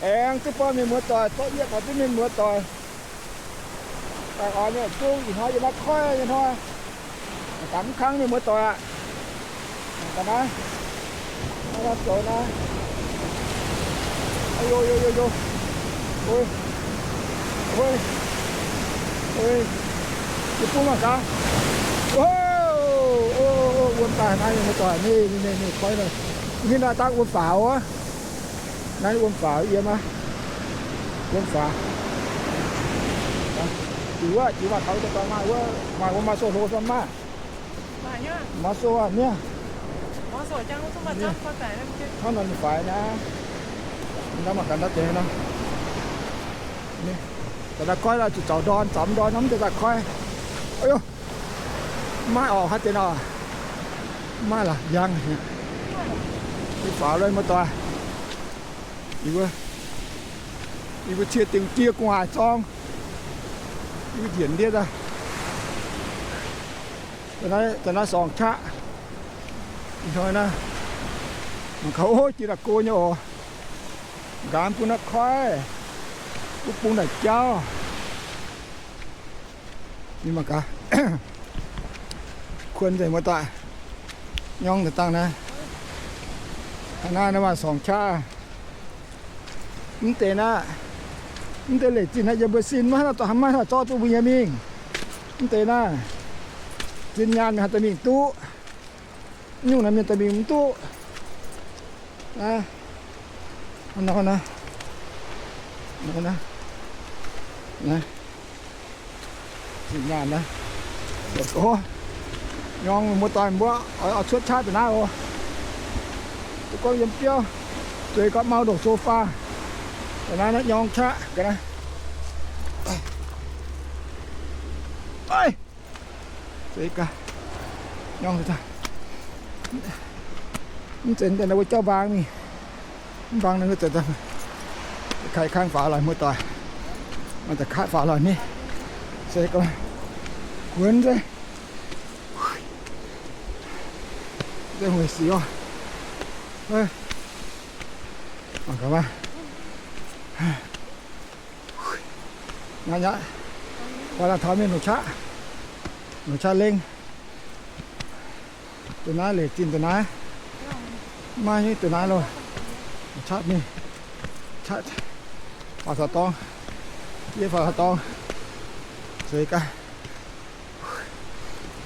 Aengx duqv buangh mienh muoz doic, zorqv yie taux duqv mienh muoz doic. Daaih oix mienh zungv ih hnoi yiem naaiv koiv nyei hnoi. Mangc gaax mv kangv mienh muoz doic aqv. Mangc gaax naaiv, naaiv zoux naaiv. Ov, ov, ov, ov, ov. Yie bun mangc gaax. Ov, ov, ov, wuom daaih naaiv mienh muoz doic, mingh, mingh, mingh, mingh koiv nor. Mingh naaiv daaih wuom faaux wuov. Naaiv wuom faaux yiem aqv. Wuom faaux. Jiuc wuov, jiuc maaih taux daaih maaih wuov, maaih wuov maaih sou hlo fai maaih? Maaih sou aqv mienh. Hnangv nor ninh faix naaiv. Naaiv mangc gaax naaiv deix nor. Daaih naaiv koiv la'zuqc zaux ndorn, zaux ndorn nor mv deix daaih koiv. Ov, maiv orqc haaix deix nor. Maiv la'yangh. Yie faaux lui muoz-doic. Yie mbuo, yie mbuo cie dingc jiex gu'nguaaic zorng. Yie mbuo njiec ndiev daaih. Daaih naaiv sorngx qaqv. Ih hnoi naaiv, mangc gaax, ov, jiex daaih go nyei oc. Nqaang bun naaiv koiv, bun bung naaic jauv. Mingh mangc gaax. Kuonx nzengc muoz-doic. Nyorng daaih dangh naaiv. Hnangv naaiv nor maaih sorngx qaqv. Mv deix naaiv, mv deix leic zinh naaiv yiem mbuo sin maiv haih zorqv duqv mbuo nyei mingh. Mv deix naaiv, zinh nyaanh mingh haih daaih mingh duqv. Nyungc naaiv mienh daaih mingh mv duqv. Naaiv, naaiv, naaiv, naaiv, zinh nyaanh naaiv. Nyorng muoz-doic mbuo oix cuotv qaqv da'naaiv oc. Duqv gorngv yiem biauv, zueiz gau mau ndongc sofa. Da'naaiv naaiv nyorng qaqv ga'naaiv. Zueiz gau, nyorng, mv zeiz daaih wuov jauv mbaang mingh. Mv bang ninh mbuo daaih, kaaix kangv faaux lorqc muoz-doic. Maaih daaih kaaix faaux lorqc ni. Se gorngv kuonx se, se hueic sic oc. Mangc gaax maah. Nyaqv nyaqv, oix la'taux mingh longc qaqv, longc qaqv lengh. Da'naaiv leic zinh da'naaiv, maiv nyungc da'naaiv loh. Qaqv mingh, qaqv faaux taux dorngx, yie faaux taux dorngx, zueiz gaax.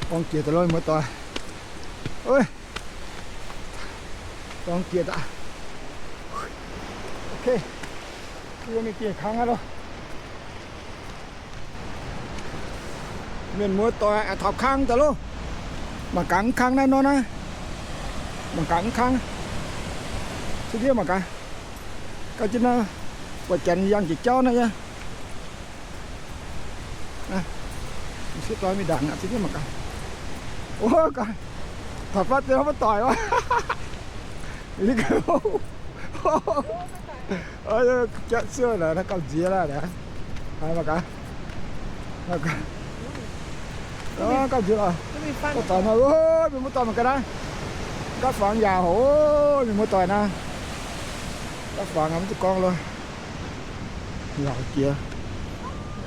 Dorngx jiex daaih loh muoz-doic. Dorngx jiex daaih. Ok, yie mingh dieh kangv aqv loh. Mienh muoz-doic, taux kangv daaih loh. Mangc gaax mv kangv naaiv nor naaiv. Mangc gaax mv kangv. Cien ndiev mangc gaax. Gauh jienv naaiv, buatc janx yangh jiex jauv naaiv nyei. Sieqv doix mingh ndaangc aqv, cien ndiev mangc gaax. Taux fatv deix muoz-doic oc. Jatv siouv naaic, naaiv gauh nziex lorqc naaic. Mangc gaax, mangc gaax, gauh nziex lorqc. Muoz-doic nor, mienh muoz-doic mangc gaax naaiv. Gapv fangx yaauc oc, mienh muoz-doic naaiv. Gapv fangx mv zuqc gorngv loh. Yaauc jiex.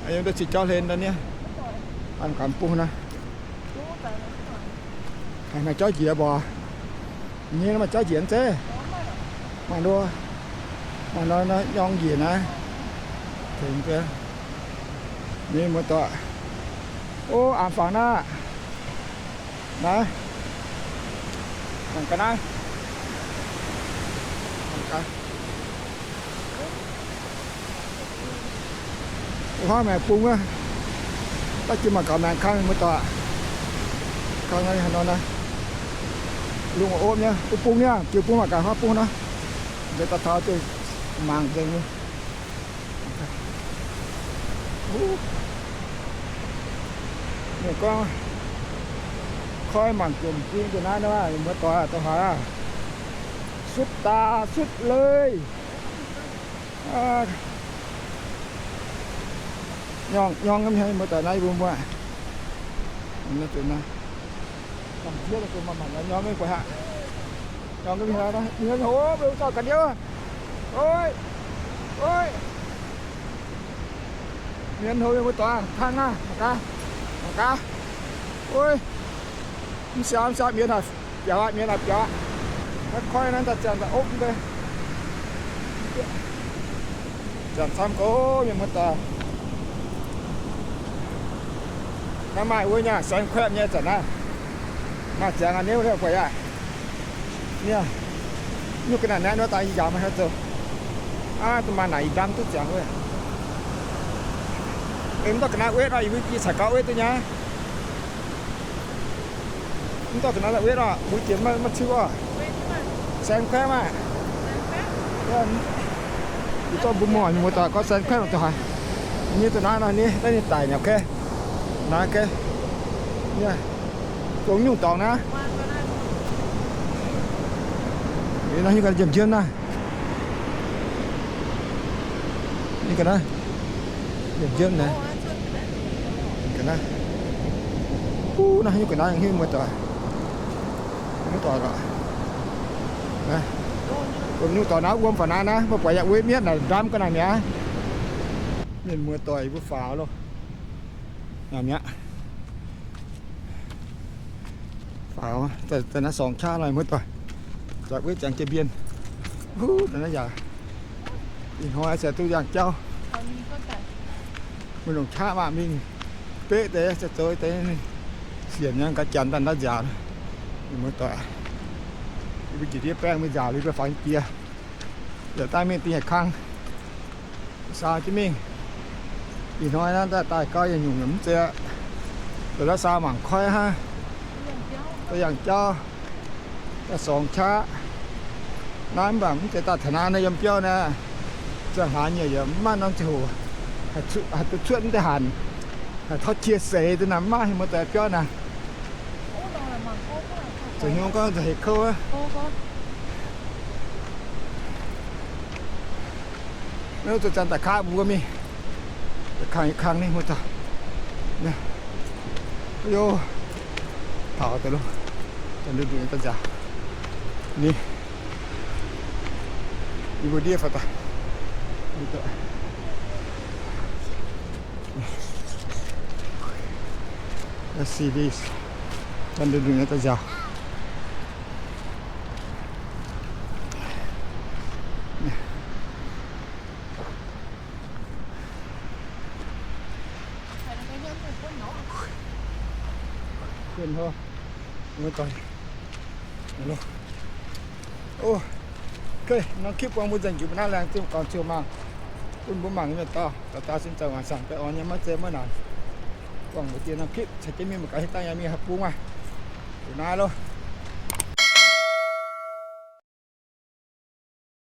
Yiem ndau ciex jauv hlen ndau nie, an gaax bung naaiv. Haiz maaih jauv njiec mborqc. Nyei maaih jauv njiec zeiv. Maaih nor, maaih nor nyorng njiec naaiv. Tengx deix. Nyei muoz-doic. Ov, aanx fangx naaiv. Naaiv. Mangc gaax naaiv. Mangc gaax. Wuov maengx bung wuov, daaih jiex mangc gaax maengx kangv muoz-doic. Kangv naaiv haaix nor naaiv, lungh opv nyei, bung bung nyei, jiex bung mangc gaax huaav bung nor. Nzengc daaih taux deix mangc nzengc nyei. Mienh gorngv koi mangc jomc fing deix naaiv nor, muoz-doic aac, douz haaix aac, sutv daaih sutv leiz. Nyorng, nyorng mv hnyangx muoz-doic naaiv yie mbuo mbuo. Nyorng mv hnyangx, nyorng mv hnyangx, o, mbuo gauh ga'ndiev. Oi, Oi, mienh hlo mienh muoz-doic, tang aqv, mangc gaax, mangc gaax. Oi, mv siaauc, mv siaauc, mienh haic biaux aqv, mienh haic biaux aqv. Naaiv koiv naaiv daaih ziangh daaih opv deix. Ziangh camv gox mienh muoz-doic. Naaiv maaih wuov nyei saeng-kuaeqv nyei zanc naaiv. Maaih ziangx aqv, niouv buatc yaac. Niouv, nyungc ga'naaiv naaiv nor daaih yie njaaux maaih haaix zoux. Aav, da'maah naaic ih ndamv duqv ziangx wuov. Mv dorh ga'naaiv wetv oc, yie caux gauv wetv duqv nyei. Mv dorh ga'naaiv wetv oc, mbuo jiex maiv ciuv oc. Saeng-kuaeqv maah. Yie zorqv mbuo muoz-doic gorngv saeng-kuaeqv longc zoux haaix. Nyei da'naaiv nor, naaiv ninh daic nyei, okay. Naaiv, okay. Gong nyungc dorngx naaiv. Naaiv nyungc ga'naaiv njiemh njiemv naaiv. Nyungc ga'naaiv njiemh njiemv naaiv. Ga'naaiv. Huv, naaiv nyungc ga'naaiv hingv muoz-doic. Muoz-doic lorqc. Gong nyungc dorngx naaiv wuom faaux naaiv naaiv, maiv buatc yaac wetv mietv naaic ndamv ga'naaiv mi'aqv. Mienh muoz-doic mbuo faaux loh. Naaiv mi'aqv. Faaux daaih naaiv sorngx qaqv lorqc muoz-doic. Jaax wetv ziangx jiex mbienh. Huv, naaiv yaac ih hnoi se duqv yangh jauv. Mingh longc qaqv maah, mingh beqv deix, se zoux deix sienx nyei gaax, janx daaih ndau nziaauc. Mienh muoz-doic, yie mbuo njiec ndiev baengh mingh nziaauc liuz, mbuo faaux nyei diex, yaac daaih mingh dingh haic kang. Saau jienv mingh. Ih hnoi naaiv daaih daaih gau yietc nyungc mv zeiz aqv. Daaih naaiv saau mangc koiv hnangv. Daaih yangh jauv, daaih sorngx qaqv. Naaiv mv baac mv zeiz daaih taux naaiv naaiv yiem biauv naaiv, ziangh hlaax nyei yaac mv maaih norm ziangh hoc haih duqv cuotv mv deix hanc, haih tauv qiex seix deix naaiv mv maaih, muoz-doic, biauv naaiv. Zoux hnyouv gorngv nzauh hec kouv aqv. Maiv zuqc zanc daaih kaav mbuo mingh. Kangx, kangx ninh muoz-doic. Yoh, taux daaih loh, daaih nduqc nduqc daaih nziaauc. Ninh, yie mbuo ndiev faaux daaih. Let's see this. Daaih nduqc nduqc daaih nziaauc. Kuonx hlo, muoz-doic. Ov, okay, norm clip buangh mbuo nzengc jiex mbuo naaiv, laengz zingh gorngv ziouc mangc, bun mbuo mangc nyei mienh dauh dauh dauh sin zoux waanc saangc baeqc orn nyei, maiv zeiz maiv naanc. Buangh mbuo diex norm clip caux jienv mingh mangc gaax, hitv dangh yaac mingh haih bung aqv. Gunv naaiv loh.